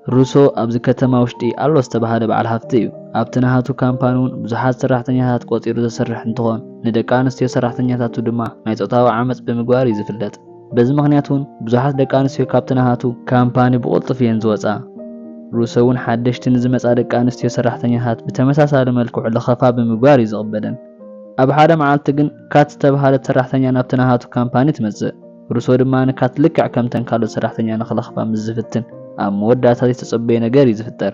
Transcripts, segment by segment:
ሩሶ ኣብዚ ከተማ ውሽጢ ኣሎ ዝተባሃለ በዓል ሃፍቲ እዩ። ኣብቲ ናሃቱ ካምፓኒ እውን ብዙሓት ሰራሕተኛታት ቆፂሩ ዘስርሕ እንትኾን፣ ንደቂ ኣንስትዮ ሰራሕተኛታቱ ድማ ናይ ፆታዊ ዓመፅ ብምግባር እዩ ዝፍለጥ። በዚ ምኽንያት እውን ብዙሓት ደቂ ኣንስትዮ ካብቲ ናሃቱ ካምፓኒ ብቕልጡፍ እየን ዝወፃ። ሩሶ እውን ሓደሽቲ ንዝመፃ ደቂ ኣንስትዮ ሰራሕተኛታት ብተመሳሳሊ መልክዑ ለኸፋ ብምግባር እዩ ዝቕበለን። ኣብ ሓደ መዓልቲ ግን ካት ዝተባሃለት ሰራሕተኛ ናብቲ ናሃቱ ካምፓኒ ትመፅእ። ሩሶ ድማ ንካት ልክዕ ከምተን ካልኦት ሰራሕተኛ ንኽለኽፋ ምስ ዝፍትን፣ ኣብ መወዳእታ ዘይተጸበየ ነገር እዩ ዝፍጠር።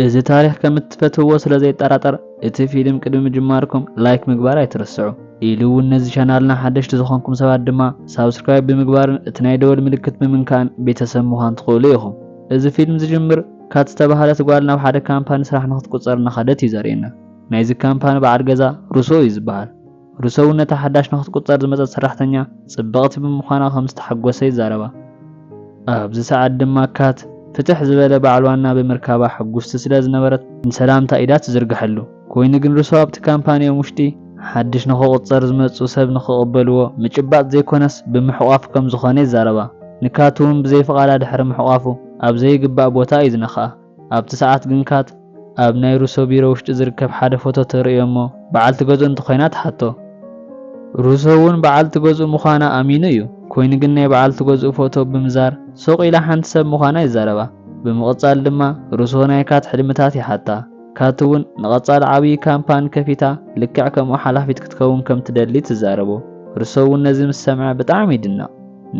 እዚ ታሪኽ ከም እትፈትውዎ ስለ ዘይጠራጠር፣ እቲ ፊልም ቅድሚ ምጅማርኩም ላይክ ምግባር ኣይትረስዑ። ኢሉ እውን ነዚ ቻናልና ሓደሽቲ ዝኾንኩም ሰባት ድማ ሳብስክራይብ ብምግባርን እቲ ናይ ደወል ምልክት ብምንካእን ቤተሰብ ምዃን ትኽእሉ ኢኹም። እዚ ፊልም ዝጅምር ካት ዝተባህለት ጓል ናብ ሓደ ካምፓኒ ስራሕ ንኽትቁጸር እናኸደት እዩ ዘርእየና። ናይዚ ካምፓኒ በዓል ገዛ ሩሶ እዩ ዝበሃል። ሩሶ እውን ነታ ሓዳሽ ንኽትቁጸር ዝመጸት ሰራሕተኛ ጽብቕቲ ብምዃና ከም ዝተሓጎሰ ይዛረባ። ኣብዚ ሰዓት ድማ ካት ፍትሕ ዝበለ በዓል ዋና ብምርካባ ሕጉስቲ ስለ ዝነበረት ንሰላምታ ኢዳ ትዝርግሐሉ። ኮይኑ ግን ሩሶ ኣብቲ ካምፓኒኦም ውሽጢ ሓድሽ ንኽቁጸር ዝመጹ ሰብ ንኽቕበልዎ ምጭባጥ ዘይኮነስ ብምሕቋፍ ከም ዝኾነ ይዛረባ። ንካት እውን ብዘይፍቓዳ ድሕሪ ምሕቋፉ ኣብ ዘይግባእ ቦታ እዩ ዝነኽኣ። ኣብቲ ሰዓት ግን ካት ኣብ ናይ ሩሶ ቢሮ ውሽጢ ዝርከብ ሓደ ፎቶ ተርእዮ እሞ በዓልቲ ገዝኡ እንተኾይና ትሓቶ። ሩሶ እውን በዓልቲ ገዝኡ ምዃና ኣሚኑ እዩ። ኮይኑ ግን ናይ በዓልቲ ገዝኡ ፎቶ ብምዛር ሱቕ ኢላ ሓንቲ ሰብ ምዃና ይዛረባ። ብምቕጻል ድማ ሩሶ ናይ ካት ሕልምታት ይሓታ። ካት እውን ንቐጻሊ ዓብዪ ካምፓኒ ከፊታ ልክዕ ከምኡ ሓላፊት ክትከውን ከም ትደሊ ትዛረቦ። ሩሶ እውን ነዚ ምስ ሰምዐ ብጣዕሚ ይድነቕ።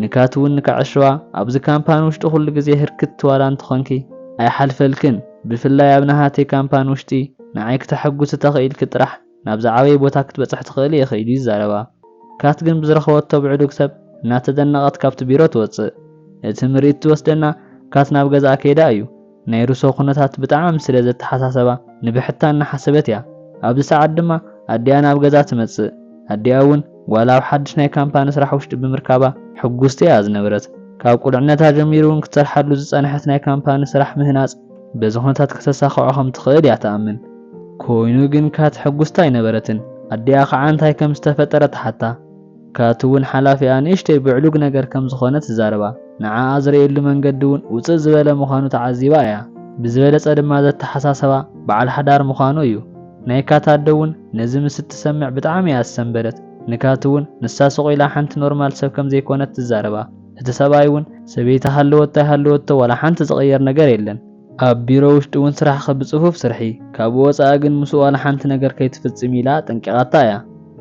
ንካት እውን ንከዕሽዋ ኣብዚ ካምፓኒ ውሽጢ ኩሉ ግዜ ህርክት ዋላ እንተኾንኪ ኣይሓልፈልክን፣ ብፍላይ ኣብ ናሃተይ ካምፓኒ ውሽጢ ንዓይ ክተሐጉሲ ተኽኢልኪ ጥራሕ ናብ ዝዓበየ ቦታ ክትበጽሒ ትኽእሊ ኢኺ ኢሉ ይዛረባ። ካት ግን ብዝረኸበቶ ብዕዱግ ሰብ እናተደነቐት ካብቲ ቢሮ ትወጽእ። እቲ ምርኢት ዝወስደና ካት ናብ ገዛኣ ከይዳ እዩ። ናይ ሩሶ ኩነታት ብጣዕሚ ስለ ዘተሓሳሰባ ንብሕታ እናሓሰበት እያ። ኣብዚ ሰዓት ድማ ኣዲኣ ናብ ገዛ ትመጽእ። ኣዲኣ እውን ዋላ ኣብ ሓድሽ ናይ ካምፓኒ ስራሕ ውሽጢ ብምርካባ ሕጉስቲ እያ ዝነበረት። ካብ ቁልዕነታ ጀሚሩ እውን ክትሰርሓሉ ዝጸንሐት ናይ ካምፓኒ ስራሕ ምህናጽ በዚ ኩነታት ከተሳኽዖ ከም ትኽእል እያ ትኣምን። ኮይኑ ግን ካት ሕጉስቲ ኣይነበረትን። ኣዲኣ ከዓ እንታይ ከም ዝተፈጠረ ትሓታ። ካት እውን ሓላፊኣ ንእሽተይ ብዕሉግ ነገር ከም ዝኾነ ትዛረባ። ንዓኣ ዝርእየሉ መንገዲ እውን ውፅእ ዝበለ ምዃኑ ተዓዚባ እያ። ብዝበለፀ ድማ ዘተሓሳሰባ በዓል ሓዳር ምዃኑ እዩ። ናይ ካት ኣደ እውን ነዚ ምስ እትሰምዕ ብጣዕሚ እያ ዝሰንበደት። ንካት እውን ንሳ ሱቕ ኢላ ሓንቲ ኖርማል ሰብ ከም ዘይኮነት ትዛረባ። እቲ ሰብኣይ እውን ሰበይቲ ሃለወቶ ኣይሃለወቶ ዋላ ሓንቲ ዝቕየር ነገር የለን። ኣብ ቢሮ ውሽጢ እውን ስራሕኺ ብጽፉፍ ስርሒ፣ ካብኡ ወጻኢ ግን ምስኡ ዋላ ሓንቲ ነገር ከይትፍጽሚ ኢላ ኣጠንቂቓታ እያ።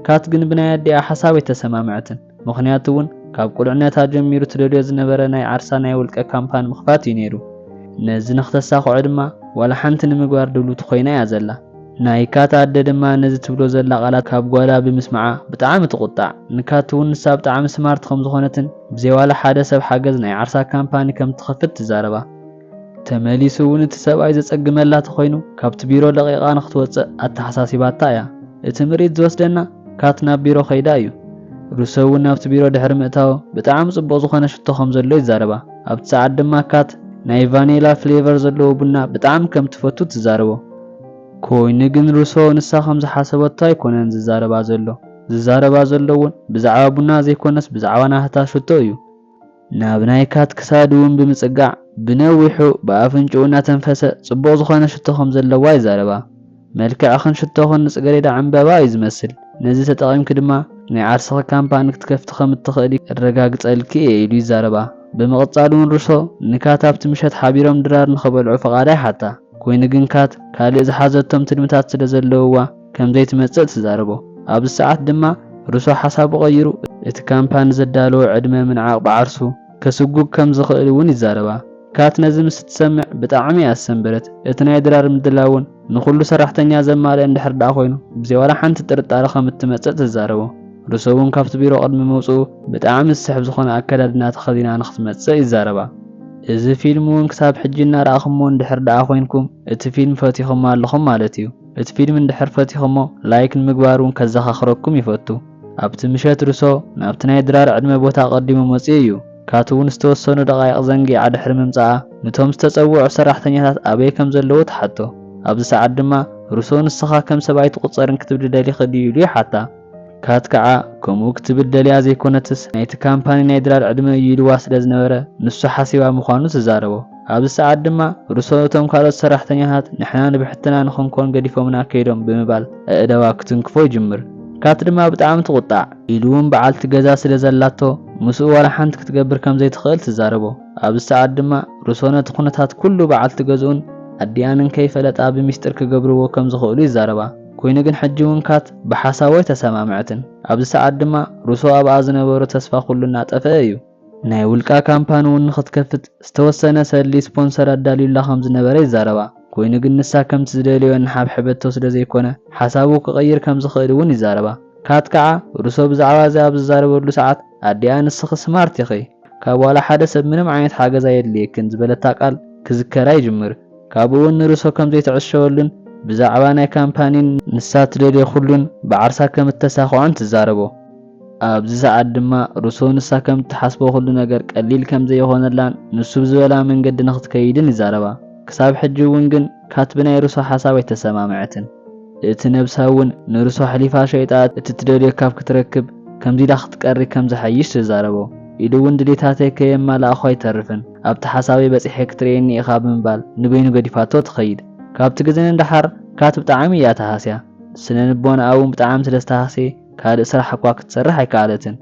ካት ግን ብናይ ኣዲኣ ሓሳብ ኣይተሰማምዐትን። ምኽንያቱ እውን ካብ ቁልዕነታ ጀሚሩ ትደልዮ ዝነበረ ናይ ዓርሳ ናይ ውልቀ ካምፓኒ ምኽፋት እዩ ነይሩ። ነዚ ንኽተሳኽዖ ድማ ዋላ ሓንቲ ንምግባር ድልውቲ ኮይና እያ ዘላ። ናይ ካት ኣደ ድማ ነዚ ትብሎ ዘላ ቃላት ካብ ጓላ ብምስማዓ ብጣዕሚ ትቑጣዕ። ንካት እውን ንሳ ብጣዕሚ ስማርት ከም ዝኾነትን ብዘይ ዋላ ሓደ ሰብ ሓገዝ ናይ ዓርሳ ካምፓኒ ከም ትኸፍት ትዛረባ። ተመሊሱ እውን እቲ ሰብኣይ ዘጸግመላ ተኾይኑ ካብቲ ቢሮ ለቒቓ ንኽትወጽእ ኣተሓሳሲባታ እያ። እቲ ምርኢት ዝወስደና ካት ናብ ቢሮ ከይዳ እዩ። ሩሶ እውን ናብቲ ቢሮ ድሕሪ ምእታው ብጣዕሚ ጽቡቕ ዝኾነ ሽቶ ከም ዘሎ ይዛረባ። ኣብቲ ሰዓት ድማ ካት ናይ ቫኒላ ፍሌቨር ዘለዎ ቡና ብጣዕሚ ከም ትፈቱ ትዛረቦ። ኮይኑ ግን ሩሶ ንሳ ከም ዝሓሰበቶ ኣይኮነን ዝዛረባ ዘሎ። ዝዛረባ ዘሎ እውን ብዛዕባ ቡና ዘይኮነስ ብዛዕባ ናህታ ሽቶ እዩ። ናብ ናይ ካት ክሳድ እውን ብምጽጋዕ ብነዊሑ ብኣፍንጭኡ እናተንፈሰ ጽቡቕ ዝኾነ ሽቶ ከም ዘለዋ ይዛረባ። መልክዕኽን ሽቶኽን ንጽገሬዳ ዕምበባ እዩ ዝመስል። ነዚ ተጠቒምኪ ድማ ናይ ዓርስኺ ካምፓኒ ክትከፍቲ ከም እትኽእሊ እረጋግጸልኪ እየ ኢሉ ይዛረባ። ብምቕጻል እውን ሩሶ ንካት ኣብቲ ምሸት ሓቢሮም ድራር ንኸበልዑ ፍቓዳ ይሓታ። ኮይኑ ግን ካት ካልእ ዝሓዘቶም ትልምታት ስለ ዘለውዋ ከም ዘይትመጽእ ትዛረቦ። ኣብዚ ሰዓት ድማ ሩሶ ሓሳቡ ቀይሩ እቲ ካምፓኒ ዘዳለዎ ዕድመ ምንዓቕ ብዓርሱ ከስጉግ ከም ዝኽእል እውን ይዛረባ። ካት ነዚ ምስ እትሰምዕ ብጣዕሚ እያ ዝሰንበደት። እቲ ናይ ድራር ምድላው እውን ንኹሉ ሰራሕተኛ ዘማልአ እንድሕር ደኣ ኮይኑ ብዘይ ዋላ ሓንቲ ጥርጣረ ከም እትመጽእ ትዛረቦ። ሩሶ እውን ካብቲ ቢሮ ቅድሚ ምውጽኡ ብጣዕሚ ዝስሕብ ዝኾነ ኣከዳድና ተኸዲና ንኽትመጽእ ይዛረባ። እዚ ፊልም እውን ክሳብ ሕጂ እናረኣኹሞ እንድሕር ደኣ ኮይንኩም እቲ ፊልም ፈቲኹሞ ኣለኹም ማለት እዩ። እቲ ፊልም እንድሕር ፈቲኹሞ ላይክ ንምግባር እውን ከዘኻኽረኩም ይፈቱ። ኣብቲ ምሸት ሩሶ ናብቲ ናይ ድራር ዕድመ ቦታ ኣቐዲሙ መጺኡ እዩ። ካት እውን ዝተወሰኑ ደቓይቕ ዘንጊዓ ድሕሪ ምምጻኣ፣ ነቶም ዝተጸውዑ ሰራሕተኛታት ኣበይ ከም ዘለዉ ትሓቶ። ኣብዚ ሰዓት ድማ ሩሶ ንስኻ ከም ሰብ ኣይትቑጸርን ክትብል ደሊኺ ድዩ ኢሉ ይሓታ። ካት ከዓ ከምኡ ክትብል ደልያ ዘይኮነትስ ናይቲ ካምፓኒ ናይ ድራር ዕድመ እዩ ኢልዋ ስለ ዝነበረ ንሱ ሓሲባ ምዃኑ ትዛረቦ። ኣብዚ ሰዓት ድማ ሩሶ እቶም ካልኦት ሰራሕተኛታት ንሕና ንብሕትና ንኽንኮን ገዲፎምና ከይዶም ብምባል ኣእዳዋ ክትንክፎ ይጅምር። ካት ድማ ብጣዕሚ ትቑጣዕ። ኢሉ እውን በዓልቲ ገዛ ስለ ዘላቶ ምስኡ ዋላ ሓንቲ ክትገብር ከም ዘይትኽእል ትዛረቦ። ኣብዚ ሰዓት ድማ ሩሶ ነቲ ኩነታት ኩሉ በዓልቲ ገዝኡን ኣዲኣንን ከይፈለጣ ብሚስጥር ክገብርዎ ከም ዝኽእሉ ይዛረባ። ኮይኑ ግን ሕጂ እውን ካት ብሓሳቡ ኣይተሰማምዐትን። ኣብዚ ሰዓት ድማ ሩሶ ኣብኣ ዝነበሮ ተስፋ ኩሉ እናጠፍአ እዩ። ናይ ውልቃ ካምፓኒ እውን ንኽትከፍት ዝተወሰነ ሰልዲ ስፖንሰር ኣዳልዩላ ከም ዝነበረ ይዛረባ። ኮይኑ ግን ንሳ ከምቲ ዝደልዮ እናሓብሐበቶ ስለ ዘይኮነ ሓሳቡ ክቕይር ከም ዝኽእል እውን ይዛረባ። ካት ከዓ ሩሶ ብዛዕባ እዚ ኣብ ዝዛረበሉ ሰዓት ኣዲኣ ንስኺ ስማርት ኢኺ፣ ካብ ዋላ ሓደ ሰብ ምንም ዓይነት ሓገዝ ኣየድልየክን ዝበለታ ቃል ክዝከራ ይጅምር። ካብኡ እውን ንሩሶ ከም ዘይትዕሸወሉን ብዛዕባ ናይ ካምፓኒን ንሳ ትደልዮ ኩሉን ብዓርሳ ከም እተሳኽዖን ትዛረቦ። ኣብዚ ሰዓት ድማ ሩሶ ንሳ ከም እትሓስቦ ኩሉ ነገር ቀሊል ከም ዘይኾነላን ንሱ ብዝበላ መንገዲ ንኽትከይድን ይዛረባ። ክሳብ ሕጂ እውን ግን ካት ብናይ ሩሶ ሓሳብ ኣይተሰማምዐትን። እቲ ነብሳ እውን ንሩሶ ኣሕሊፋ ሸይጣ እቲ ትደልዮ ካብ ክትረክብ ከምዚ ኢላ ክትቀሪ ከም ዝሓይሽ ትዛረቦ። ኢሉ እውን ድሌታተይ ከየማላእኹ ኣይተርፍን፣ ኣብቲ ሓሳበይ በጺሐ ክትርእየኒ ኢኻ ብምባል ንበይኑ ገዲፋቶ ትኸይድ። ካብቲ ግዜ ንደሓር ካት ብጣዕሚ እያ ተሃስያ። ስነ ልቦናኣ እውን ብጣዕሚ ስለ ዝተሃስየ ካልእ ስራሕ እኳ ክትሰርሕ ኣይከኣለትን።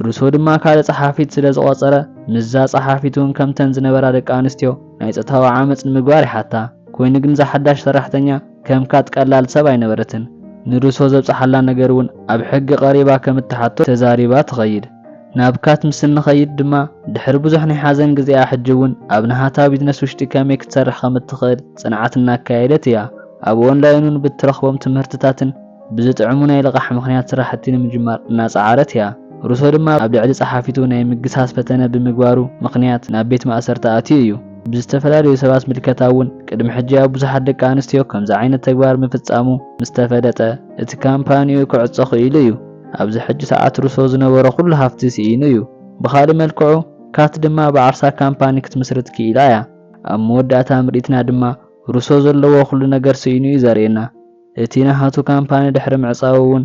ሩሶ ድማ ካልእ ጸሓፊት ስለ ዝቖጸረ ምስዛ ጸሓፊት እውን ከምተን ዝነበራ ደቂ ኣንስትዮ ናይ ጾታዊ ዓመጽ ንምግባር ይሓታ። ኮይኑ ግን እዛ ሓዳሽ ሰራሕተኛ ከም ካት ቀላል ሰብ ኣይነበረትን። ንሩሶ ዘብጽሓላ ነገር እውን ኣብ ሕጊ ቀሪባ ከም እትሓቶ ተዛሪባ ትኸይድ። ናብ ካት ምስ እንኸይድ ድማ ድሕሪ ብዙሕ ናይ ሓዘን ግዜኣ ሕጂ እውን ኣብ ናሃታ ቢዝነስ ውሽጢ ከመይ ክትሰርሕ ከም እትኽእል ጽንዓት እናካየደት እያ። ኣብ ኦንላይን እውን ብትረኽቦም ትምህርትታትን ብዝጥዕሙ ናይ ልቓሕ ምኽንያት ስራሕቲ ንምጅማር እናጸዓረት እያ። ሩሶ ድማ ኣብ ልዕሊ ጸሓፊቱ ናይ ምግሳስ ፈተነ ብምግባሩ ምኽንያት ናብ ቤት ማእሰርቲ ኣትዩ እዩ። ብዝተፈላለዩ ሰባት ምልከታ እውን ቅድሚ ሕጂ ኣብ ብዙሓት ደቂ ኣንስትዮ ከምዚ ዓይነት ተግባር ምፍጻሙ ምስ ተፈለጠ እቲ ካምፓኒኡ ክዕጾ ክኢሉ እዩ። ኣብዚ ሕጂ ሰዓት ሩሶ ዝነበሮ ኩሉ ሃፍቲ ስኢኑ እዩ። ብኻልእ መልክዑ ካት ድማ ብዓርሳ ካምፓኒ ክትምስርት ክኢላ እያ። ኣብ መወዳእታ ምርኢትና ድማ ሩሶ ዘለዎ ኩሉ ነገር ስኢኑ እዩ ዘርእየና። እቲ ናሃቱ ካምፓኒ ድሕሪ ምዕጻዉ እውን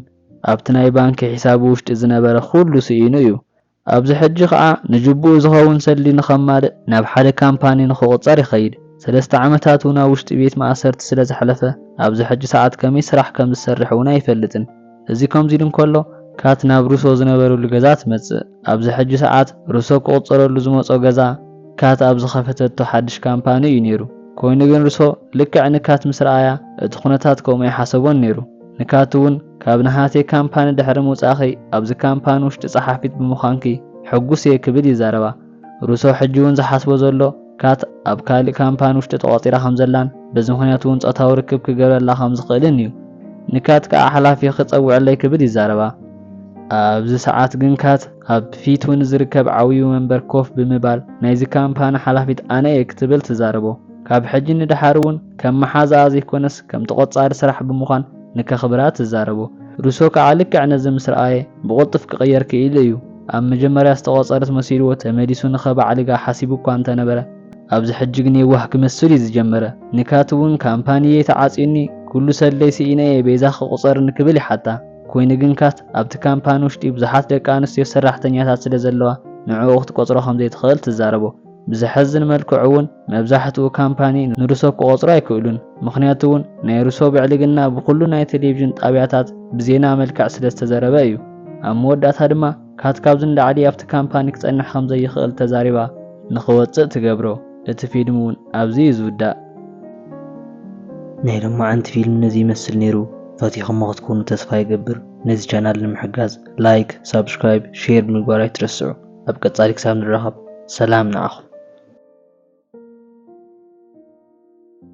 ኣብቲ ናይ ባንኪ ሒሳቡ ውሽጢ ዝነበረ ኩሉ ስኢኑ እዩ። ኣብዚ ሕጂ ኸኣ ንጅቡኡ ዝኸውን ሰልዲ ንኸማልእ ናብ ሓደ ካምፓኒ ንኽቑጸር ይኸይድ። ሰለስተ ዓመታት እውን ኣብ ውሽጢ ቤት ማእሰርቲ ስለ ዘሕለፈ ኣብዚ ሕጂ ሰዓት ከመይ ስራሕ ከም ዝሰርሕ እውን ኣይፈልጥን። እዚ ከምዚ ኢሉ እንከሎ ካት ናብ ሩሶ ዝነበረሉ ገዛ ትመጽእ። ኣብዚ ሕጂ ሰዓት ሩሶ ክቑጸረሉ ዝመጾ ገዛ ካት ኣብ ዝኸፈተቶ ሓድሽ ካምፓኒ እዩ ነይሩ። ኮይኑ ግን ሩሶ ልክዕ ንካት ምስ ረኣያ እቲ ኩነታት ከምኡ ኣይሓሰቦን ነይሩ። ንካት እውን ካብ ናሃተይ ካምፓኒ ድሕሪ ምውጻእኺ ኣብዚ ካምፓኒ ውሽጢ ጸሓፊት ብምዃንኪ ሕጉስ እየ ክብል ይዛረባ። ሩሶ ሕጂ እውን ዝሓስቦ ዘሎ ካት ኣብ ካልእ ካምፓኒ ውሽጢ ተቖጺራ ከም ዘላን በዚ ምኽንያት እውን ጾታዊ ርክብ ክገብረላ ከም ዝኽእልን እዩ። ንካት ከኣ ሓላፊኺ ጸውዕለይ ክብል ይዛረባ። ኣብዚ ሰዓት ግን ካት ኣብ ፊቱ ንዝርከብ ዓብዩ መንበር ኮፍ ብምባል ናይዚ ካምፓኒ ሓላፊት ኣነ እየ ክትብል ትዛረቦ። ካብ ሕጂ ንደሓር እውን ከም መሓዛኣ ዘይኮነስ ከም ተቖጻሪ ስራሕ ብምዃን ንከኽብራ ትዛረቦ። ሩሶ ከዓ ልክዕ ነዚ ምስ ረኣየ ብቕልጡፍ ክቕየር ክኢሉ እዩ። ኣብ መጀመርያ ዝተቖጸረት መሲልዎ ተመሊሱ ንኸባዕልጋ ሓሲቡ እኳ እንተነበረ ኣብዚ ሕጂ ግን የዋህ ክመስል እዩ ዝጀመረ። ንካት እውን ካምፓኒየይ ተዓጽዩኒ ኩሉ ሰለይ ስኢነ እየ ቤዛ ክቑጸርኒ ክብል ይሓታ። ኮይኑ ግን ካት ኣብቲ ካምፓኒ ውሽጢ ብዙሓት ደቂ ኣንስትዮ ሰራሕተኛታት ስለ ዘለዋ ንዕኡ ክትቆጽሮ ከም ዘይትኽእል ትዛረቦ። ብዘሐዝን መልክዑ እውን መብዛሕትኡ ካምፓኒ ንሩሶ ክቆጽሮ ኣይክእሉን። ምኽንያቱ እውን ናይ ሩሶ ብዕልግና ብኹሉ ናይ ቴሌቪዥን ጣብያታት ብዜና መልክዕ ስለ ዝተዘረበ እዩ። ኣብ መወዳእታ ድማ ካት ካብዚ ንላዕሊ ኣብቲ ካምፓኒ ክጸንሕ ከም ዘይኽእል ተዛሪባ ንኽወጽእ ትገብሮ። እቲ ፊልም እውን ኣብዚ እዩ ዝውዳእ። ናይ ሎማዓንቲ ፊልም ነዚ ይመስል ነይሩ። ፈቲኹሞ ክትኮኑ ተስፋ ይገብር። ነዚ ቻናል ንምሕጋዝ ላይክ፣ ሳብስክራይብ፣ ሼር ብምግባር ኣይትረስዑ። ኣብ ቀጻሊ ክሳብ ንራኸብ ሰላም ንዓኹም።